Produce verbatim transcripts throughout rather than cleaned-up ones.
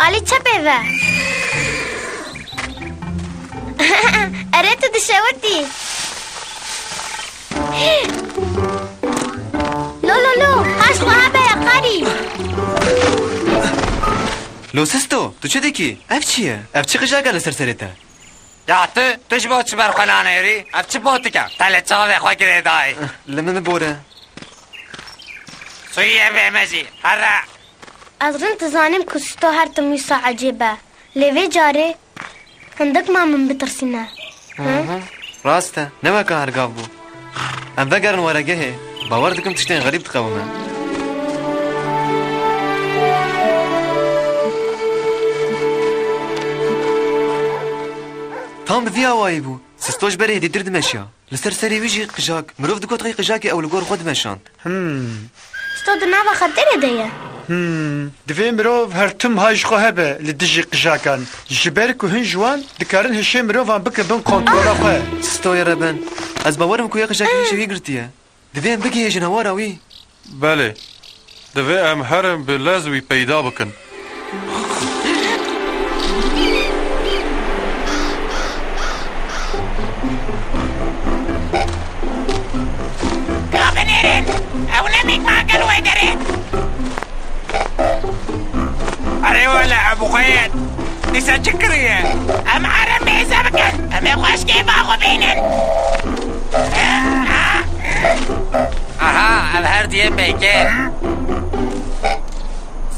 Alî çepê ve. Erê, tu dişewitî. Lo, lo, lo, paş xwe hebe ya qarî. Lo Sisto, tu çi dikî? Ev çi ye? Ev çi qijak e li ser serê te? Ya tu, tu ji bo çi ber xwe nanêrî? Ev çi potik e? Te li çavê xwe girêdayî. Li min bibore. Sûyê bê me jî, here. Ez rind dizanim ku Sisto her tim wisa ecêb e. Lê vê carê hindik ma min bitirsîne. Hı hı. Rast e, ne weka her gav bû. Em vegerin weregehê. Bawer dikim tiştên xerîb diqewime. Tam bi vî awayî bû. Sisto ji berê hêdîtir dimeşiya. Li ser serê wî jî qijak. Mirov digot qey qijakê ew li gor xwe dimeşand. Hmm. Sisto di nava xeterê de ye. Hmm. Divê mirov her tim hay ji xwe hebe li dijî qijakan. Ji ber ku hin ji wan dikarin hişê mirovan bikin bin kontrola xwe. Sistoyê reben. Ez bawer im ku ya qijakê hişê wî girtiye. Divê em bigihêjin hawara wî. Belê. Divê em herin bi lez wî peyda bikin. Ka binêrin! Ew ne mîkmak in wê derê! Erê wele, Ebû Xeyed! Dîsa çi kiriye? Em herin mêze bikin! Em ê xweş kêfa xwe bînin! Aha, ev her diyê peyker.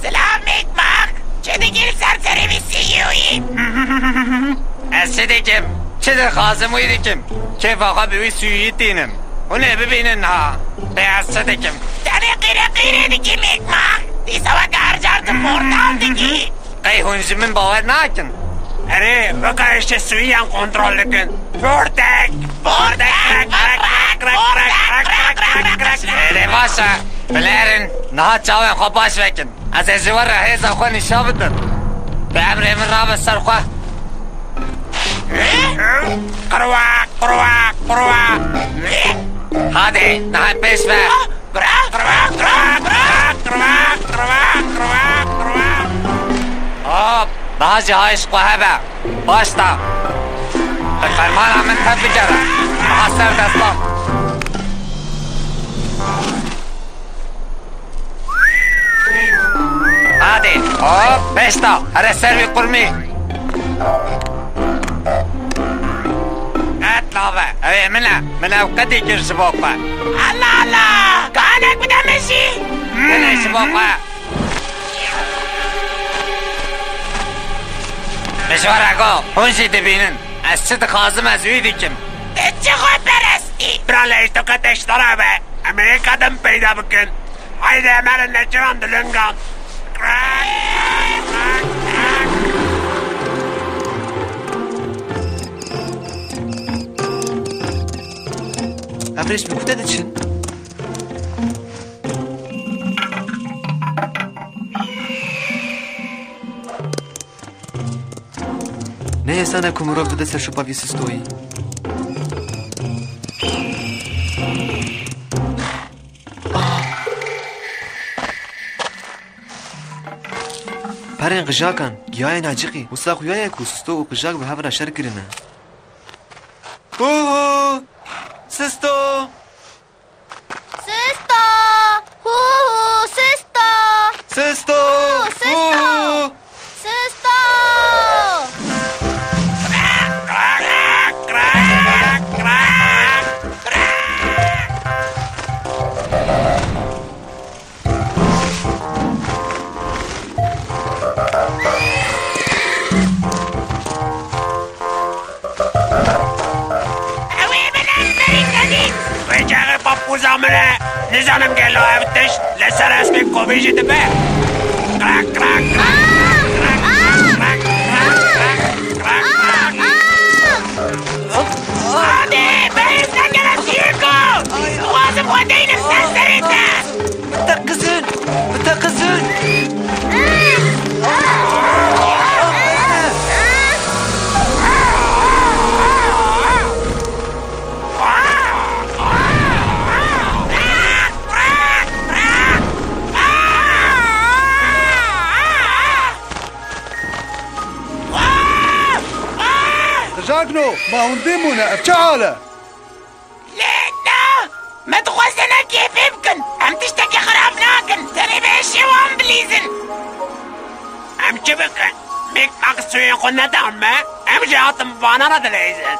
Silav mîkmak! Çi dikî li ser serê vî sîyûyî? Ez çi dikim? Çi dixwazim wî dikim. Kêfa xwe bi wî sûyî tînim. Hûn ê bibînin niha. Bê ez çi dikim? Tenê qîre qîre dikî mîkmak. Dîsa weke her car tu portal dikî. Qey hûn ji min bawer nakin? Erê, weka hişê sûyiyan kontrol dikin. Portek! Portek! Krek, krek, krek, krek, krek, krek, krek, krek, krek. Erê baş e. Binêrin, niha çavên xwe baş vekin. Ez ê ji we re hêza xwe nîşan bidim. Bi emrê min rabe ser xwe. Qirwaq, qirwaq, qirwaq. Hadi, niha pêş ve. Qirwaq, qirwaq, qirwaq, qirwaq. Hop, niha jî hay ji xwe hebe. Baş da. Bi fermana min tev bigere. Niha ser destan. Hadi, hop, pêş da, here ser wî qurmî. Qet nave, ew ê min e, min ew qetî kir ji bo xwe. Allah Allah, kanek bide min jî. Min e ji bo xwe. Min ji we re got, hûn jî dibînin. Ez çi dixwazim, ez wî dikim. Tu çi xwe perestî? Bira lê ji to qetê ji te re be. Em ê yeka din peyda bikin. Haydi em herin neçiran dilingan. Em rêş bi kute diçin? Ne hêsan e ku mirov bide ser şopa vî Sistoyî. Ah! Perên qijakan, giyayên aciqî, wisa xuya ye ku Sisto û qijak bi hev re şer kirine. Hu hu! Sisto! Sisto! Hu hu, Sisto! Sisto! Hu, Sisto! Hu hu! Sisto! Ew ê min e, berî te dît. Wê çaxê papûza min e. Nizanim gelo ev tişt li ser hespê kovî jî dibe. Krak, krak, krak, krak, krak, krak, krak, krak, krak. Hadi, berî te gere sîrko. Dixwazim xwe deynim ser serê te. Min te qizin! Min te qizin! Çakno, ma hûn dî bûne, ev çi hal e? Lê na, me dixwest hinek kêfê bikin. Em tiştekî xirab nakin. Tenê bi hişê wan bilîzin. Em çi bikin? Big Mac stûyên xwe nedan me. Em jî hatin vana re dileyzin.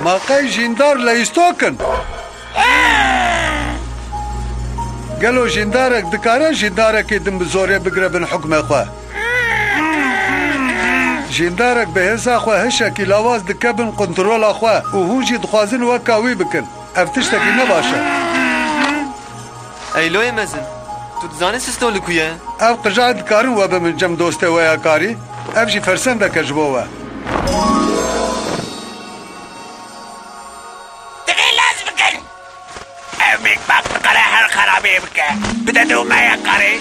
Ma qey jîndar leyîstok in? Gelo jîndarek dikare jîndarekî din bi zorê bigre bin hukmê xwe? Jîndarek bi hêza xwe hişekî lawaz dike bin kontrola xwe û hûn jî dixwazin weka wî bikin. Ev tiştekî ne baş e. Eyloyê mezin, tu dizanî Sisto li ku ye? Ev qijayê dikarin we bibin cem dostê we ya karî? Ev jî fersendek e ji bo we. Divê lez bikin. Ev Big Mac dikare her xerabiyê bike. Bide dû me ya karî.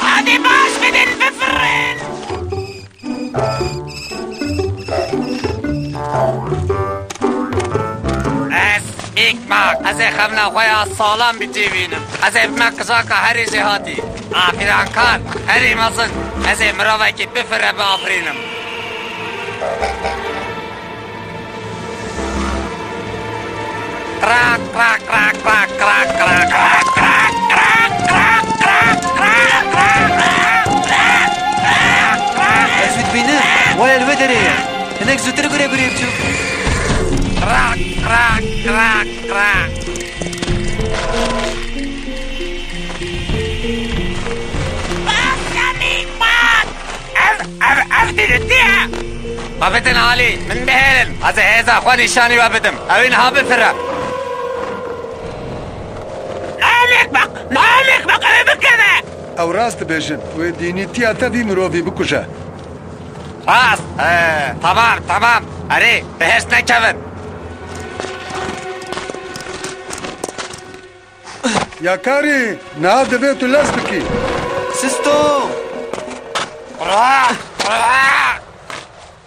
Hadi baş bidin bifirin. Ez Big Mac, ez ê xevna xwe ya salam bicivînim. Ez ê bime qijaka herî jêhatî. Afîrankar, herî mezin. Ez ê mirovekî bifire biafirînim. Qrak, qrak, qrak. Ez wî dibînim, waya li wê derê ye. Hinek zûtir gure gurê biçûk. Qrak, qrak, qrak, qrak. Bas ya Big Mac! Ev, ev, ev dîrîtî ye. Babetên alî, min bihêlin. Ez ê hêza xwe nîşanî we bidim. Ew ê niha bifire. Namek bak, namek bak, ew ê bikeve. Ew rast dibêjin. Wê dînîtiya te vî mirovî bikuje. Rast. Ee, tamam, tamam. Erê, bi hêrs nekevin. Yakarî, niha divê tu lez bikî. Sisto!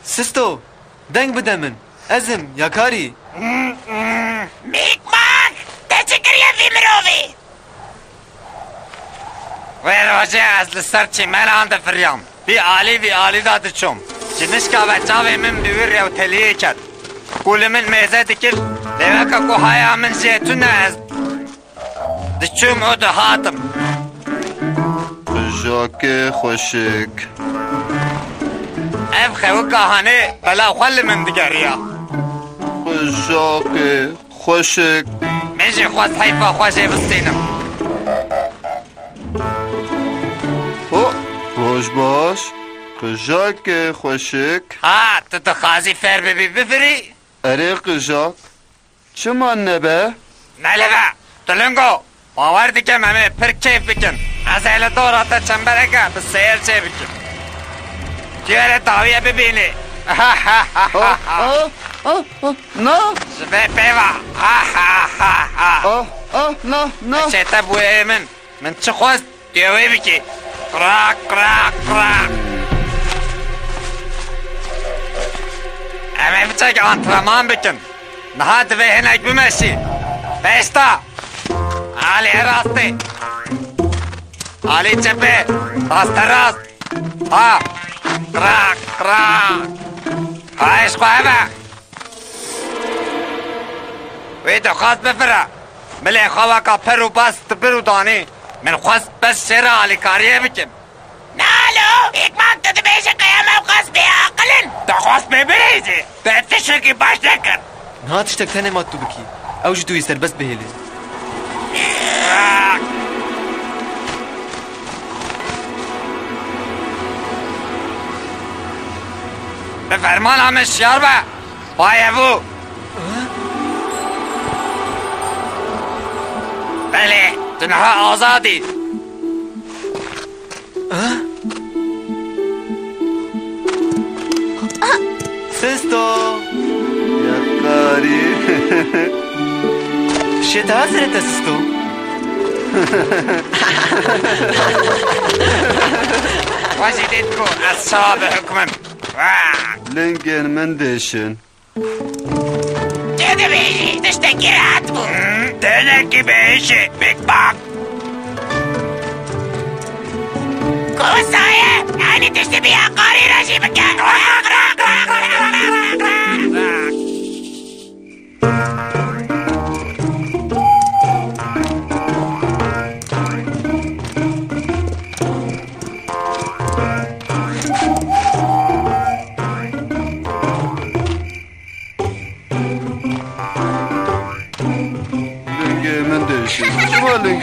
Sisto! Deng bide min. Ez im, Yakarî. Big Mac! Te çi kiriye vî mirovî? Wê rojê ez li ser çîmelan difiriyam. Vî alî vî alî de diçûm. Ji nişka ve çavê min bi wî rewteliyê ket. Ku li min mêze dikir, lê weke ku haya min jê tune ez diçûm û dihatim. Qijokê xweşik. Ev xewika hanê bela xwe li min digeriya. Qijokê xweşik. Min jî xwest heyfa xwe jê bistînim. Ho, roj baş, qijokê xweşik. Ha, tu dixwazî fêr bibî bifirî? Erê qijok, çima nebe? Nelive, tu lingo. Bawer dikim em ê pir kêf bikin. Ez ê li dora te çembereke bi seyir çêbikim. Ciyerê dawiye bibînî. Ah, ah, ah, ah, na. Ji vê pê ve. Ah, ah, ah, ah. Ah, ah, na, na. Çê te bûyê min. Min çi xwest, tu yê wê bikî. Qrak, qrak, qrak. Em ê biçek antrenman bikin. Niha divê hinek bimeşî. Pêşta. Alî rastê. Alî çepê. Raste rast. Ha. Qrak, qrak. Ha, eşq hev e. Wê dixwest bifire. Milê xwe weka per û bas dibir û danî. Min xwest bes şêra alîkariyê bikim. Nalo, hikman tu dibêje qeyama ew qas bêaqil in. Te xwest pê birêzî. Te tiştekî baş nekir. Niha tiştek tenê ma tu bikî. Ew ji tu yê serbest bihêle. Bi fermana min şiyar be. Baye bû. Belê, tu niha azad î. Sisto. Yakarî. Şê te hazir e te Sisto. Wajî dê ku ez çawa bihukmim. Lingên min dêşin. Kê dibêjî? Tiştekî rehet bû. Hmm, tenekî bêjî, Big Bang. Kosaye, yanî tiştî bi yaqarî re jî bike.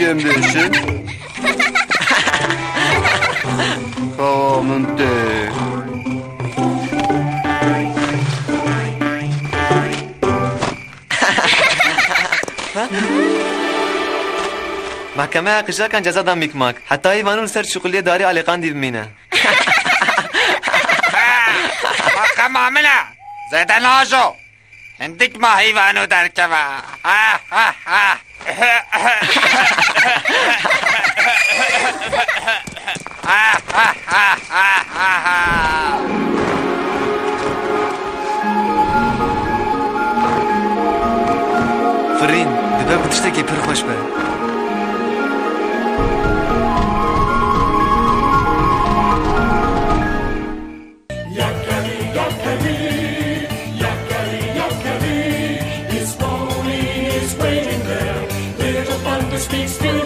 Em dêşin. Xewa min tê. Mahkemeya qijakan ceza da Mîkmak. Heta hîvan û li ser şuxuliyê darê alîqandî bimîne. Mahkema min e. Zêde najo. Hindik ma hîvano derkeve. Ha, ha, ha. Ha, ha, ha, ha, ha, ha. Firîn, dibe ku tiştekî pir xweş be. Yakari, yakari, yakari, yakari. His pony is waiting there. Little Thunder speaks to